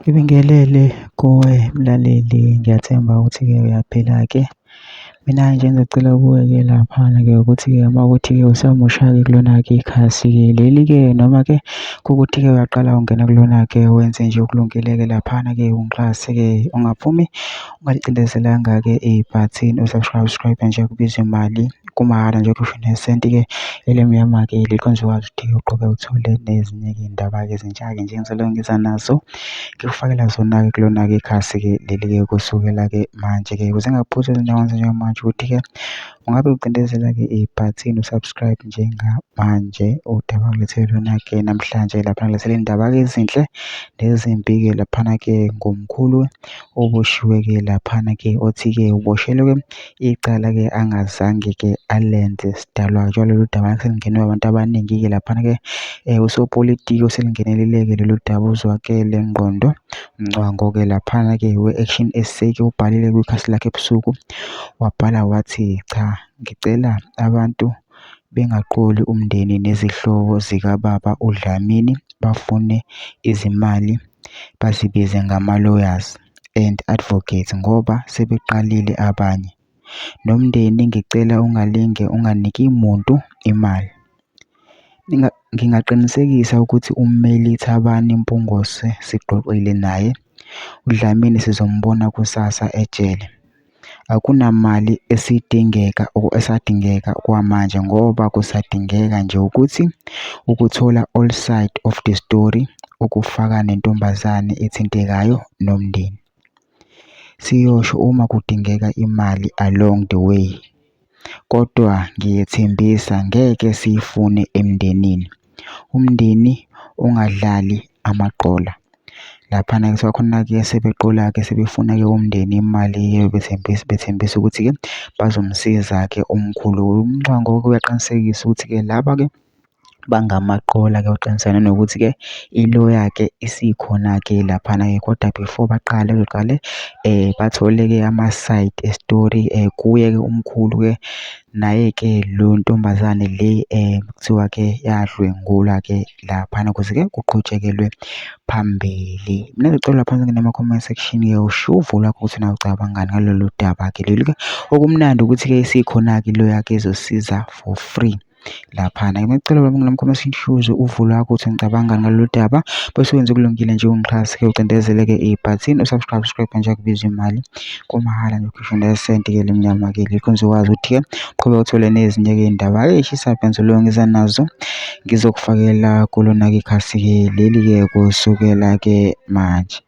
Ngibingelele kuwe mlaleli, ngiyathemba ukuthi-ke uyaphila-ke. Mina nje engizocela kuwe-ke laphana-ke ukuthi-ke uma kuwukuthi-ke usamusha-ke kulona-ke ikhasi-ke leli-ke noma-ke kuwukuthi-ke uyaqala ungena kulona-ke wenze nje okulungile-ke laphana-ke ungixhase-ke ungaphumi ungalicindezelanga-ke ibhathini u-subscribe nje akubizi imali kumahhala nje kusho nesenti-ke elimnyama-ke leli uzokwazi ukuthi uqhubeke uthole nezinye-ke iy'ndaba-ke ezintsha-ke nje engizobe ngiza nazo ngikufakela zona-ke kulona-ke ikhasi-ke leli-ke kusukela-ke manje-ke ukuze ngingakuphuthi izindawo njengamanje ukuthi-ke ungabe ucindezela-ke ibhathini u-subscribe njengamanje udaba ngilethele lona-ke namhlanje lapha ngilethele iy'ndaba-ke ezinhle nezimbi-ke laphana-ke ngomkhulu oboshiwe-ke laphana-ke othi-ke uboshelwe-ke icala-ke angazange-ke alenze sidalwa njalo lolu daba selingenwe abantu abaningi-ke laphana-ke usopolitiki oselingenelele-ke lolu daba uZwakele Ngqondo Mncwango-ke laphana-ke we-Action SA-ke ubhalile kwikhasi lakhe ebusuku wabhala wathi, cha ngicela abantu bengaqoli umndeni nezihlobo zikababa uDlamini bafune izimali bazibize ngama-lawyers and advocates ngoba sebeqalile abanye. Nomndeni ngicela ungalinge unganiki muntu imali. Ngingaqinisekisa ukuthi ummeli Thabani Mpungose sixoxile naye, uDlamini sizombona kusasa ejele. Akunamali esidingeka esadingeka kwamanje ngoba kusadingeka nje ukuthi ukuthola all side of the story okufaka nentombazane ethintekayo nomndeni. Siyosho uma kudingeka imali along the way. Kodwa ngiyethembisa ngeke siyifune emndenini. Umndeni ungadlali amaqola. Laphana kuthiwa khona-ke sebeqola-ke sebefuna-ke umndeni imali-ke bethembisa bethembisa ukuthi-ke bazomsiza-ke umkhulu. UMncwango-ke uyaqinisekisa ukuthi-ke laba-ke bangamaqola-ke uqiniseka nanokuthi-ke iloya-ke isikhona-ke laphana-ke kodwa before baqale beqale bathole-ke ama-side e-story kuye-ke umkhulu-ke naye-ke lo ntombazane le kuthiwa-ke yadlwengulwa-ke laphana ukuze-ke kuqhutshekelwe phambili. Mina ngicela lapha nama-comment section-ke ushiye uvo lwakho ukuthi nawe ucabangani ngalolu daba-ke lolu-ke. Okumnandi ukuthi-ke isikhona-ke iloya-ke ezosiza for free. Laphana. Ngicela ngomkhoma sishuze uvo lwakho ukuthi ngicabangani ngalolu daba bese wenza okulungile nje ungixhase-ke ucindezele-ke ibhathini u-subscribe subscribe nje akubiza imali kumahhala nje ukhishwe nesenti-ke elimnyama-ke leli uzokwazi ukuthi-ke uqhubeke uthole nezinye-ke iy'ndaba ey'shisa phansi ngiza nazo ngizokufakela kulona-ke ikhasi-ke leli-ke kusukela-ke manje.